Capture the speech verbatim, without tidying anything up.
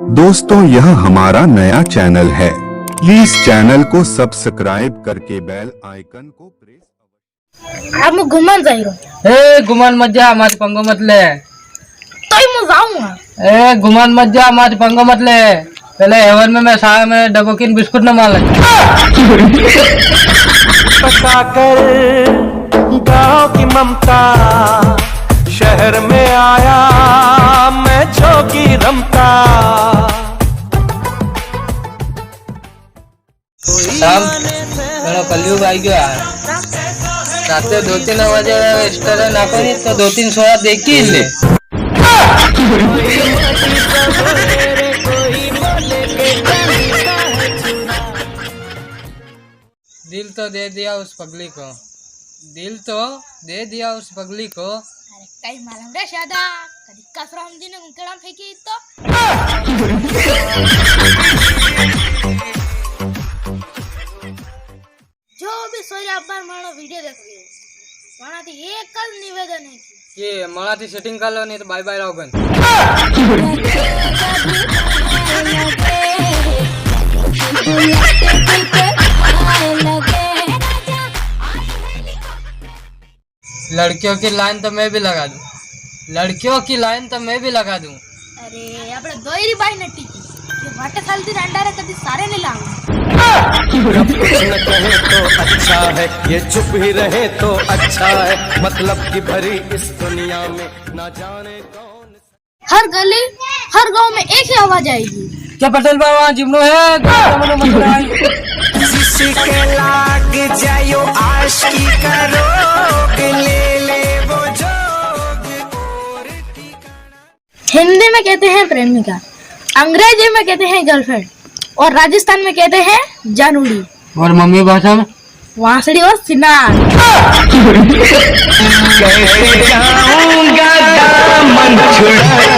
दोस्तों, यह हमारा नया चैनल है, प्लीज चैनल को सब्सक्राइब करके बेल आइकन को प्रेस अवश्य। अब मैं घुमन जाई रहो। ए, घुमन मत जा, मारी पंगो मत ले। तो ही मैं जाऊंगा। ए, घुमन मत जा, मारी पंगो मत ले। पहले हेवन में मैं साय में डबोकिन बिस्कुट न मार लगा। पता कर गाँव की ममता, शहर में आया मैं जोगी रमता। साहब, घणो कलयुग आई गयो यार। राते दो तीन बजे स्टोरी नाखो नी तो दो तीन सोरा देखी ले। दिल तो दे दिया उस पगली को, दिल तो दे दिया उस पगली को। अरे कई मालूम रे शादा, कदी कसराम जी ने उंकड़ा फेंकी तो। जो भी सोरी अबार मारो वीडियो देख रहे हो, वणा थी एक ज निवेदन है कि ये मारा थी सेटिंग कर लो, नी तो बाय बाय रावगन। लड़कियों की लाइन तो मैं भी लगा दूं, लड़कियों की लाइन तो मैं भी लगा दूं। अरे, अपने दोई री बाई नटी की, ये वाटे साल दी रंडा रे कदी सारे नी लाऊं। जब कुछ न कहे तो अच्छा है, ये चुप ही रहे तो अच्छा है। मतलब की भरी इस दुनिया में ना जाने कौन। हर गली, हर गांव में एक ही आवाज आएगी। क्या पटेल बाबा जिमनो है? गाना मनो मत बनाई। जिसके लाग जायो आशिकी का रोग, ले ले वो जोग और ठिकाना। हिंदी में कहते हैं प्रेमिका, अंग्रेजी में कहते हैं गर्लफ्रेंड और राजस्थान में कहते हैं जानूड़ी। और मम्मी भाषा में? वांसड़ी और सिनार। कैसे जाऊंगा दामन छुड़ा